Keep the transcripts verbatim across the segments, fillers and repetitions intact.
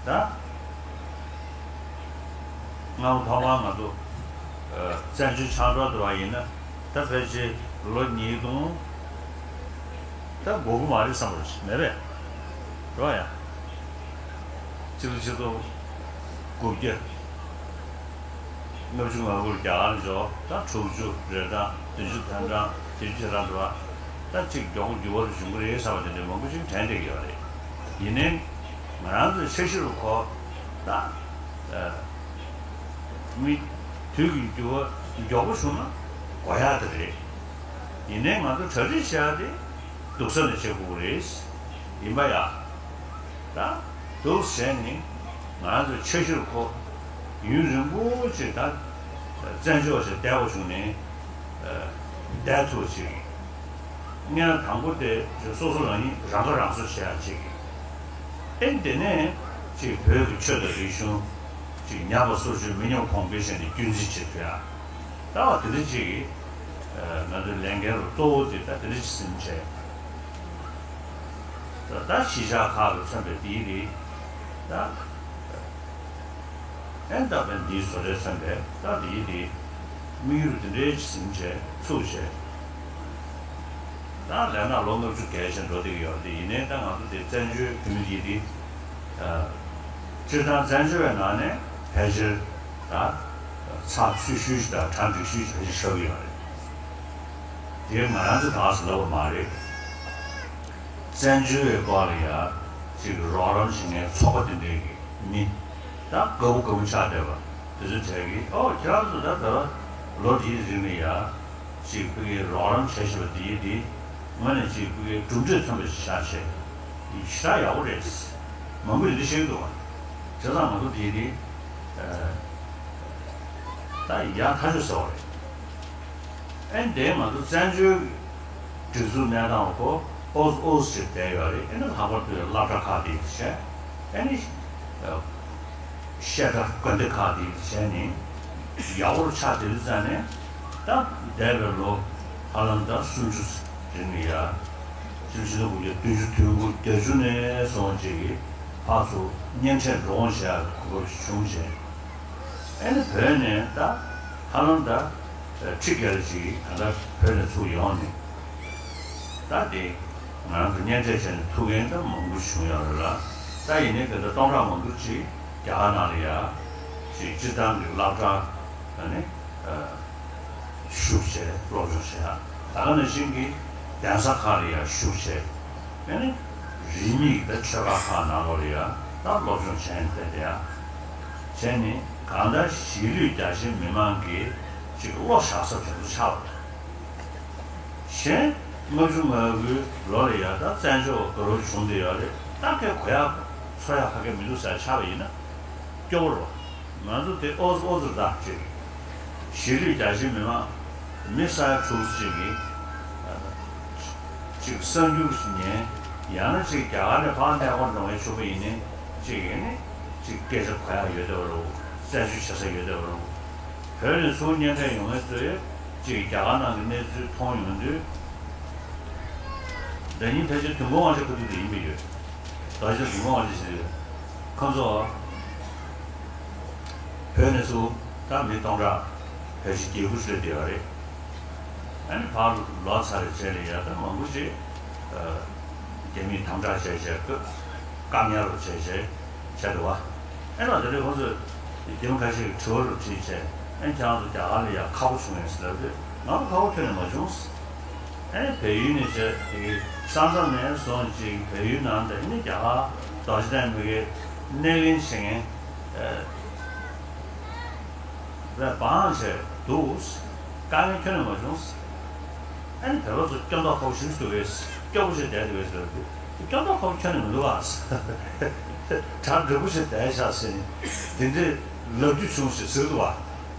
ད། སྔ་མོ་ཐོག་མར་ང་ཚོ་བཙན་བྱོལ་ཆགས་འགྲོ་འདུག་པ་ཡིན་ན། ད་ཕལ་ཆེར་ལོ་ཉིས་སྟོང་ད་འགོར་གི་མ་རེད་བསམ་པ་མེད་པས། རེད་པ་ཡ། སྤྱི་ལོ་ཆིག་སྟོང་དགུ་བརྒྱ། ལྔ་བཅུ་ང་དགུ་ལ་རྒྱ་གར་ལ་འབྱོར། ད་དྲུག་ཅུ་རེ་གྲངས། བདུན་ཅུ་ཐམ་གྲངས། བརྒྱད་ཅུ་ཞེ་གྲངས་འདུག་པ། ད་གཅིག་མགྱོགས་པོ་འགྱུར་བ་འབྱུང་གི་རེད་བསམ་པ་དེ་འདྲའི་མང་པོ་ཅིག་དྲན་བསྡད་ཀྱི་ཡོད་རེད། ཡིན་ནའི་ང་རང་ཚོའི་འཆར་གཞི་རུ་གོ། ད་མི་དུས་ཀྱི་འགྱུར་བ་མགྱོགས་པོ་བྱུང་ན་གོ་ཡག་དེ་རེད། ཡིན་ནའི་ང་ཚོ་གྲ་སྒྲིག་བྱེད་ཡག་དེ་སྡུག་ས་ནས་བྱེད་དགོས་ཀྱི་རེད། ཡིན་པ་ཡ། ད་འདུག་བྱས་ནས་ང་རང་ཚོའི་འཆར་གཞི་རུ་གོ། ཡུན་རིང་པོ་ཅིག་ད་བཙན་བྱོལ་ཅིག་བསྡད་དགོས་བྱུང་ནས་བསྡད་ཐུབ་ཅིག་སྔོན་དང་པོ་དེ་སོ་སོ་རང་ཉིད་རང་ཁ་རང་གསོ་བྱེད་ཡག་ཅིག་ཨེ་འདི་ནས་ཅིག་བོད་ཀྱི་ཆོས་དང་རིག་གཞུང་ཅིག་ཉམས་པ་སོར་ཆུད་མི་ཉམས་གོང་འཕེལ་བྱས་ནས་རྒྱུན་འཛིན་བྱེད་ཐུབ་ཡག་ད་བ་དེ་འདྲ་ཅིག་ང་ཚོའི་ལས་འགན་རུ་གཙོ་བོ་དེ་ད་དེ་འདྲ་ཅིག་ཟིན་བྱས། ད་གཞིས་ཆགས་ཁག་ལ་མཚོན་པའི་དེའི་རིགས་ད། ཨེ་ད་བན་འདིའི་བཟོ་གྲྭས་མཚོན་པའི་ད་དེའི་རིགས་དམིགས་ཡུལ་དེ་འདྲའི་ཟིན་བྱས་ཚུགས་བྱས། ད་ལས་ན་ལོ་ལྔ་བཅུ་བརྒལ་ཞིང་འགྲོ་བསྡད་ཀྱི་ཡོད་དེ། ཡིན་ནའི་ད་ང་ཚོ་དེ་བཙན་བྱོལ་བོད་མི་དེའི་རིགས་སྤྱིར་བཏང་བཙན་བྱོལ་བའི་ནང་ནས་ཕལ་ཆེར་ད་ཚགས་ཚུད་ཤོས་ཤིག་དང་གྲ་འགྲིག་ཤོས་ཤིག་ཕལ་ཆེར་ཆགས་ཀྱི་ཡོད་རེད། དེ་ང་རང་ཚོ་ག་ས་ལབ་པ་མ་རེད། བཙན་བྱོལ་བའི་སྐོར་ལ་ཡ་ཅིག་རོགས་རམ་བྱེད་མཁན་ཚོགས་པ་དེ་འདྲའི་གི་མི་ད་དགའ་པོ་དགའ་པོ་ཆགས་བསྡད་པ་དེ་ཚོ་གྲས་ཀྱིས་ཨོ་ཁྱེད་རང་ཚོ་ད་ད་ལོ་དེའི་རིང་ལ་ཡ་ཅིག་ཕ་གིའི་རོགས་རམ་བྱས་བཞིན་པ་དེའི་དེ་ངོས་ནས་ཅིག་ཕ་གིའི་གྲུབ་འབྲས་ཐོན་པ་ཞིག་ཆགས་བྱས་ཞེ་དྲག་ཡག་པོ་རེད། མང་པོས་འདི་བཤད་ཀྱི་འདུག་བ། བྱས་ཙང་ང་ཚོ་དེའི་དེ་ད་ཡག་ཐག་ཆོད་ཟེར་བ་རེད། ཨེ་འདས་ང་ཚོ་བཙན་བྱོལ་གྱི་སྒྲིག་འཛུགས་གནས་སྟངས་ཁོ་ཨོ་ཨོ་ཞིག་བསྡད་ཡོད་རེད། ཨེ་ནི་ལྷག་པར་དུ་སློབ་གྲྭ་ཁག་དེ་བྱས། ཨེ་ནི་བཤད་གྲྭ་དགོན་སྡེ་ཁག་དེ་བྱས་ནས་ཡག་པོར་ཆགས་བསྡད་དུས་ཙང་ནས་ད་འདས་པའི་ལོ་ཧ་ལམ་ད་སུམ་ཅུ་རིང་ལ་ཡ་སྤྱི་ལོ་ཆིག་སྟོང་དགུ་བརྒྱ་བདུན་ཅུ་དོན་དགུ་བརྒྱད་ཅུ་ནས་བཟུང་ཅིག་གི་ཕར་ཚུར་གཉེན་འཕྲད་འགྲོ་འོང་བྱེད་ཡག་གི་གོ་སྐབས་ཤིག་བྱུང་བྱས། ཨེ་ནི་བོད་ནས་ད་ཧ་ལམ་ད་ཁྲི་བརྒལ་ཅིག་ད་ལྟ་བོད་ནས་ཚུར་ཡོང་ནས་ད་དེ་ང་རང་ཚོ་གཉེན་འཕྲད་བྱས་ནས་ཐུག་མཁན་ད་མང་པོ་བྱུང་ཡོད་རེད་ལ། ད་ཡིན་ནའི་དེ་འདྲ་སྟོང་ཕྲག་མང་པོ་ཅིག་རྒྱ་གར་ནང་ལ་ཡ་ཅིག་སྤྱིར་བཏང་གི་སློབ་གྲྭ་ཨ་ནི་ཞུགས་བྱས་སློབ་སྦྱོང་བྱས། ད་ག་ནང་བཞིན་གྱི་གདན་ས་ཁག་ལ་ཡ་ཞུགས་བྱས། ཨ་ནི་རིས་མེད་ཀྱི་ད་ཆོས་ཁ་ཁག་ནང་ལོགས་ལ་ཡ་ད་སློབ་སྦྱོང་བྱས་ནས་བསྡད་བསྡད་ཡ། བྱས་ནས་གང་ལྟར་གཞིས་ལུས་རྒྱ་ཆེའི་མི་མང་གིས་ཅིག་བློ་བཞག་ས་དེ་ཚོ་ཆགས་པ་རེད། གཞན་ལྔ་བཅུ་ང་དགུའི་ལོ་ལ་ཡ་ད་བཙན་བྱོལ་དགའ་རབ་བྱུང་བསྡད་ཡོད་རེད། ད་གས་གོ་ཡག་ཚོར་ཡག་ག་གེ་མི་འདུག་ཟེར་ཆགས་པ་ཡིན་ན་སྐྱོ་བོ་རེད་བ། ང་ཚོ་དེ་ཨོ་ཙི་ཨོ་ཙི་རེད་ད་ཅིག་གཞིས་ལུས་རྒྱ་ཆེའི་མི་མང་མི་ས་ཡ་དྲུག་ཅིག་གིས་ཅིག་གསར་འགྱུར་ཞིག་ཉན། ཡང་ན་ཅིག་རྒྱ་གར་ནས་ཕར་གནས་སྐོར་འགྲོ་མཁན་ཕྱུག་པོ་ཡིན་ནའི་ཅིག་ཡིན་ནའི་ཅིག་སྐད་ཆ་གོ་ཡག་ཡོད་བསྡད་པ་རེད། རྩད་གཅོད་བྱེད་ས་ཡོད་བསྡད་པ་རེད། བོད་ནས་ཚུར་གཉེན་འཕྲད་ཡོང་མཁན་ཚོས་ཅིག་རྒྱ་གར་ནང་གི་གནས་ཚུལ་མཐོང་ཡོང་དུས། ཟླ་ཉིན་ཕལ་ཆེར་དུས་འཁོར་དབང་ཆེན་ཁ་ཐུག་ཏུ་ཡིན་པ་ཡོད། ཟླ་ཉིན་དུས་འཁོར་དབང་ཆེན་ཞིག་ཡོད། ཁོང་ཚོ་བོད་ནས་ཚུར་ད་མི་སྟོང་ཕྲག་ཕལ་ཆེར་བརྒྱད་དགུ་སླེབས་བསྡད་པ་རེད། ཨ་ནི་ཕར་ལོག་ཚར་བའི་རྗེས་ལ་ཡ་ད་མང་པོ་ཞིག་རྒྱ་མིས་དམ་དྲག་བྱས་བྱས་བཀག་ཉར་རུ་བྱས་བྱས་བྱས་འདུག་བ། ཨེ་ལ་དེ་རིང་ཁོང་ཚོས་རྒྱ་མི་ཁ་ཤས་ཀྱིས་དྲི་བ་རུ་དྲིས་བྱས། ཨེ་ཁྱེད་རང་ཚོ་རྒྱ་གར་ལ་ཡ་ཁག་པོ་བྱུང་ངས་ཟེར་ལབ་དུས་ང་ཚོ་ཁག་པོ་ཁྱོན་ནས་མ་བྱུང་། ཨེ་བལ་ཡུལ་ནས་བྱས་དེ་ས་མཚམས་ནས་བཟུང་ཅིག་བལ་ཡུལ་ནང་དུ་ཨེ་ནི་རྒྱ་གར་རྡོ་རྗེ་གདན་མི་དགེ་གནས་ལེན་བྱེད་མཁན་ཨེ་བས་བང་བྱས་འདུག་དཀའ་ངལ་ཁྱོན་ནས་མ་བྱུང་། ཨ་ནི་བོད་པ་ཚོ་སྐྱོན་མདོག་ཁ་པོ་ཞེ་པོ་འདུག་གས། སྐྱོ་པོ་བྱས་བསྡད་འདུག་གས་ཟེར་དུས་སྐྱོན་མདོག་ཁ་པོ་ཁྱོན་ནས་མི་འདུག་ཨ། གྲ་འགྲིག་པོ་བྱས་བསྡད་ཤག་ཟེར་ནས་དེ་འདྲས་ལབ་རྒྱུ་བྱུང་ཞེས་ཟེར་འདུག་ཨ།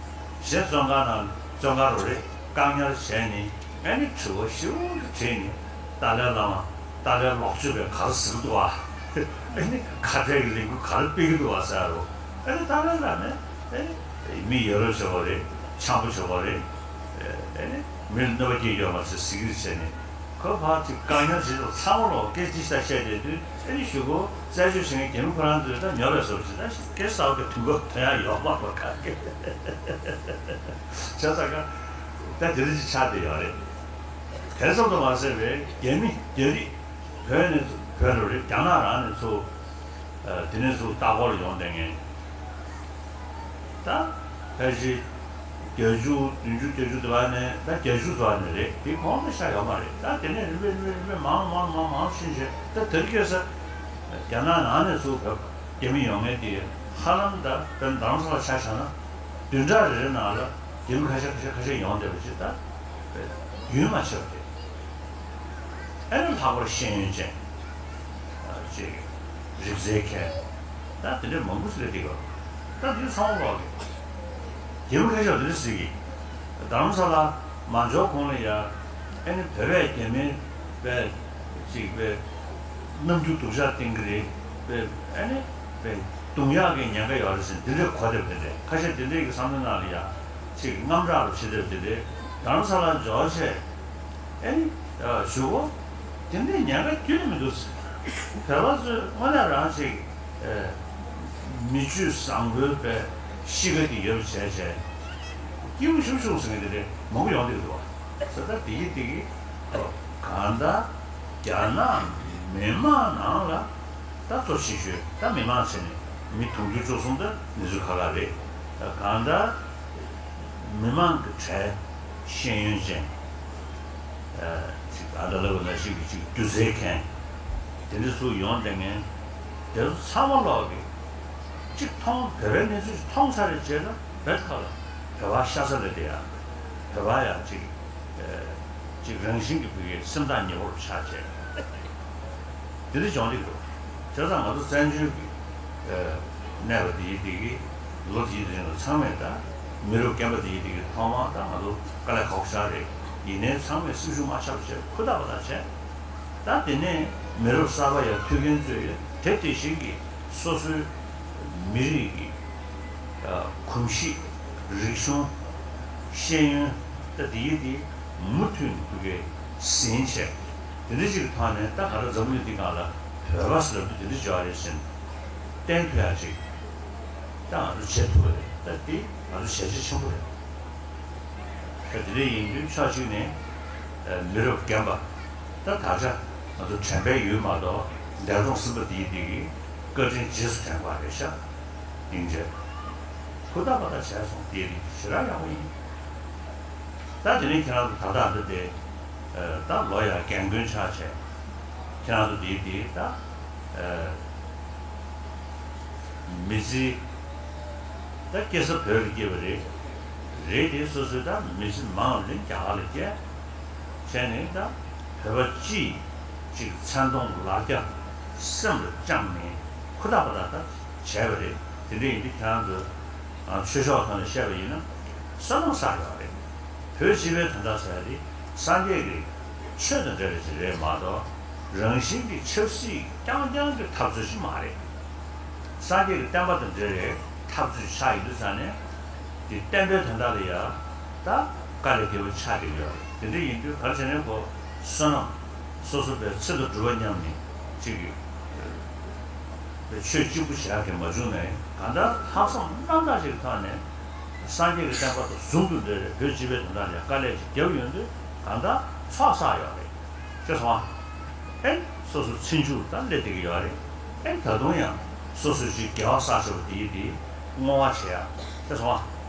གཞན་བཙོན་ཁང་ནང་བཙོན་ཁང་རུ་རེད་བཀག་ཉར་བྱས་ནས་ཨ་ནི་དྲི་བ་ཞེ་པོ་ཅིག་དྲིས་ནས་ཏཱ་ལའི་བླ་མ་ཏཱ་ལའི་ལོག་སྤྱོད་པས་ག་རེ་ཟེར་གྱི་འདུག་ཨ། ཨ་ནི་ཁ་བྲལ་གྱི་ལས་འགུལ་ག་རེ་སྤེལ་གྱི་འདུག་ཨ་ཟེར་རོ། ཨ་ནི་ཏཱ་ལའི་བླ་མས་ཨ་ནི་མི་ཡ་རབས་བྱེད་པ་རེད། འཆམ་པོ་བྱེད་པ་རེད། ཨེ་ནི་མི་ལ་གནོད་པ་སྐྱེལ་རྒྱུ་མ་ཟད་ཟིག་རིགས་བྱས་ནས་ ཁོ་ཕར་ཅིག་བཀག་ཉར་བྱེད་དུས་ཚང་མ་ལོག་སྐད་ཅིག་ཤ་བཤད་བསྡད་དུས། ཨེ་ནི་གཞུག་གུ་རྩད་གཅོད་བྱེད་མཁན་རྒྱ་མི་ཁོ་རང་ཚོས་ད་ཉོབ་པའི་བཟོ་ཅིག་ད་སྐད་གསར་པ་དེ་དུས་འགོ་ཐོན་ཡག་ཡོད་མ་རེད་པ། ག་གེ་བྱས་ཙང་ཀ་ད་དེ་རིགས་ཅིག་ཆགས་བསྡད་ཡོད་རེད། དེ་ཙམ་དུ་མ་ཟད་པའི་རྒྱ་མི་རྒྱ་རིགས་བོད་ནས་བོད་ལ་རེད། རྒྱ་ནག་རང་ནས་ཚུར་དེ་ནས་ཚུར་ལྟ་སྐོར་ཡོང་བསྡད་མཁན། ད་ཕལ་ཆེར་བརྒྱད་ཅུ་བདུན་ཅུ་བརྒྱད་ཅུ་དེ་བ་ནས་ད་བརྒྱད་ཅུ་ཙམ་ནས་རེད། དེ་གོང་དུ་ཤ་ཡོད་མ་རེད། ད་དེ་ནས་རིམ་པས་རིམ་པས་རིམ་པས་མང་མང་མང་མང་ཕྱིན་བྱས། ད་དེ་རིང་ཁ་སང་རྒྱ་ནག་ནང་ནས་ཚུར་བོད་རྒྱ་མི་ཡོང་མཁན་དེ་ཧ་ལམ་ད་དཔེར་ན་རྡ་རམ་ས་ལ་ཆ་བཞག་ན་བདུན་ཕྲག་རེ་རེ་ནང་ལ་རྒྱ་མི་ཁ་ཤས་ཁ་ཤས་ཁ་ཤས་ཡོང་བསྡད་པ་ཅིག་ད་རྒྱུན་མ་ཆད་པ་རེད། ཨ་ནི་ལྷག་པར་ཤེས་ཡོན་ཅན། ཨ་ཅིག་རིག་རྩལ་མཁན། ད་དེ་འདྲའི་མང་པོ་ཞིག་སླེབས་ཀྱི་ཡོད། ད་དེ་ཚང་མ་ལོག་གི་རྒྱ་མི་ཁ་ཤས་དེ་འདྲ་ཟེར་གི། རྡ་རམ་ས་ལ་མ་འབྱོར་གོང་ལ་ཡ། ཨ་ནི་བོད་པས་རྒྱ་མི་པས་ཅིག་པས་རྣམ་འགྱུར་སྡུག་ཅག་བསྟན་གི་རེད། པས་ཨ་ནི་པས་རྡུང་ཡག་གི་ཉེན་ཁ་ཡོད་རེད་ཟེར་དེ་འདྲའི་གོ་བདེ་བོ་དེ་འདྲས། ཁ་ཤས་དེ་འདྲའི་གི་བསམ་བློ་ནང་ལ་ཡ་ཅིག་དངངས་སྐྲག་རུ་བྱེད་བསྡད་པ་དེ་འདྲས། རྡ་རམ་ས་ལ་འབྱོར་བྱས། ཨེ་ནི། ཞུ་གོ། དེ་འདྲའི་ཉེན་ཁ་ཁྱོན་ནས་མི་འདུག། བོད་པ་ཚོས་དངོས་གནས་རང་ཅིག། མི་ཆོས་བཟང་པོའི་པའི་གཤིས་ཀ་དེ་ཡོད་པ་བྱས་བྱས། སྐྱིད་པོ་ཞུགས་ཞུགས་ཟེར་མཁན་དེ་འདྲའི་མང་པོ་ཡོང་གི་འདུག་བ། ཟེར་ད་དེ་གི་དེ་གི། གང་ལྟར། རྒྱ་ནག་མི་མང་ནང་ལ། ད་གཙོ་ཆེ་ཤོས་ད་མི་མང་བྱས་ནས་མི་དུང་ཕྱུར་བཅུ་གསུམ་ད་ནི་ཚུར་ཁ་ཁ་རེད། ད་གང་ལྟར། མི་མང་གི་གྲས་ཤེས་ཡོན་ཅན། ཅིག་ཨ་ད་ལབ་པ་ནང་བཞིན་གྱི་ཅིག་སྒྱུ་རྩལ་མཁན། དེ་འདྲ་ཚུར་ཡོང་བསྡད་མཁན། དེ་ཚོ་ཚང་མ་ལོག་གི་ཅིག་མཐོང་བོད་པའི་གནས་ཚུལ་ཅིག་མཐོང་ཚར་རེད་བྱས་ན་བོད་ཁ་ལ་བོད་པ་ཤ་ཚ་ལ་བསྡད་ཡ། བོད་པ་ཡང་ཅིག་ཅིག་རང་བཞིན་གྱི་བོད་ཀྱི་སེམས་ཐག་ཉེ་པོ་རུ་ཆགས་བྱས། དེ་འདྲ་བྱུང་གི་འདུག། བྱས་ཙང་ང་ཚོ་བཙན་བྱོལ་གྱི་གནས་པ་འདི་ཡི་འདི་གི་ལོ་འདིའི་རིང་ལ་ཚང་མས་ད་མི་རབས་རྒན་པ་འདི་ཡི་འདི་གི་ཐོག་མར་ད་ང་ཚོ་དཀའ་ལས་ཁག་པོ་ཞེ་དྲག་རེད། ཡིན་ནའི་ཚང་མས་སེམས་ཤུགས་མ་ཆག་པ་བྱས་ཧུར་ཐག་པ་ཐག་བྱས། ད་དེ་ནས་མི་རབས་གསར་པ་ཡང་ཐུག་མཁན་ཚོས་དེ་དེ་བཞིན་གྱི་སོ་སོའི་མི་རིགས་ཀྱི་གོམས་གཤིས། རིག་གཞུང་། ཤེས་ཡོན། ད་དེ་ཡི་དེ་མུ་མཐུད་ནས་ཕ་གིར་ཟིན་བྱས། དེ་འདྲ་ཅིག་གི་ཐོག་ནས་ད་ག་རེ་འཛམ་གླིང་འདི་སྒང་ལ་བོད་པ་ཟེར་དུས་དེ་འདྲ་བྱུང་བ་རེད་ཟེར་ནས་བསྟན་ཐུབ་ཡག་ཅིག་ད་ང་ཚོ་བྱེད་ཐུབ་པ་རེད། ད་དེ་ང་ཚོ་བྱས་རྗེས་ཆེན་པོ་རེད། ད་དེ་འདྲ་ཡིན་དུས་ཕྱོགས་གཅིག་ནས་མི་རབས་རྒན་པ། ད་ད་ཆ་ང་ཚོ་དྲན་པའི་ཡུལ་མ་གཏོགས་འདས་གྲོངས་ཟིན་པ་འདི་ཡི་འདི་གི་བཀའ་དྲིན་རྗེས་སུ་དྲན་པ་རེད་ཤག། སྙིང་རྗེ། ཧུར་ཐག་པ་ཐག་བྱས་སོང་། དེ་རིགས་ཞེ་དྲག་ཡག་པོ་ཡིན། ད་དེ་ནས་ཁྱེད་རང་ཚོ་ད་ལྟ་འདི་དེ། ད་ལོ་ཡང་རྒན་རྒོན་ཆགས་བྱས། ཁྱེད་རང་ཚོ་དེ་དེ་ད། མི་ཚེ། ད་སྐྱེ་ས་བོད་ལ་སྐྱེས་པ་རེད། རེད་དེ་སོ་སོའི་ད་མི་ཚེ་མང་བ་ནི་རྒྱ་གར་ལ་སྐྱེས། བྱས་ནས་ད་བོད་པ་སྤྱི་ཡི་ཅིག་མཚན་མཐོང་ལ་རྒྱ་སེམས་ལ་བཅངས་ནས་ཧུར་ཐག་པ་ཐག་ད་བྱས་པ་རེད། དེ་འདྲ་ཡིན་དུས་ཁྱེད་རང་ཚོས་ཆོས་ཕྱོགས་ཐོག་ནས་བཤད་པ་ཡིན་ན་བསོད་ནམས་བསགས་ཡོད་རེད། བོད་སྤྱི་པའི་དོན་དག་ཟེར་ཡ་དེ་སངས་རྒྱས་ཀྱི་ཆོས་དང་འབྲེལ་བ་ཅིག་རེད་མ་གཏོགས་རང་བཞིན་གྱི་ཆབ་སྲིད་རྐྱང་རྐྱང་གི་འཐབ་རྩོད་ཅིག་མ་རེད། སངས་རྒྱས་ཀྱི་བསྟན་པ་དང་འབྲེལ་བའི་འཐབ་རྩོད་ཆགས་ཡིན་དུས་ཙང་ནས། དེ་བསྟན་པའི་དོན་དག་ལ་ཡ་ད་དཀའ་ལས་དེ་བ་ཆགས་ཀྱི་ཡོད་རེད། དེ་འདྲ་ཡིན་དུས་ག་རེ་བྱས་ནས་ཁོ་བསོད་ནམས་སོ་སོ་པའི་ཚེ་དང་སྒྲུབ་པ་མཉམ་ནས་ཅིག་གི་ཆོས་གཅིག་པུ་བྱེད་ཡག་གི་མ་བྱུང་ནའི་གང་ལྟར་ལྷག་བསམ་རྣམ་དག་ཅིག་གི་ཐོག་ནས་སངས་རྒྱས་ཀྱི་བསྟན་པ་དང་ཟུང་དུ་འབྲེལ་བའི་བོད་སྤྱི་པའི་དོན་དག་ལ་ཡ་དཀའ་ལས་ཅིག་བརྒྱབ་ཡོང་དུས་གང་ལྟར་ཚོགས་བསགས་ཡོད་རེད། ཤེས་སོང་ཨ། ཨེ། སོ་སོ་ཚེ་མཇུག་ད་སླེབས་བསྡད་ཀྱི་ཡོད་རེད། ཨེ། ད་དུང་ཡང་སོ་སོ་ཅིག་དགེ་བ་བསགས་བྱ་བ་དེ་ཡི་དེ་བསྔོ་བ་བྱེད་ཡ། ཤེས་སོང་ཨ།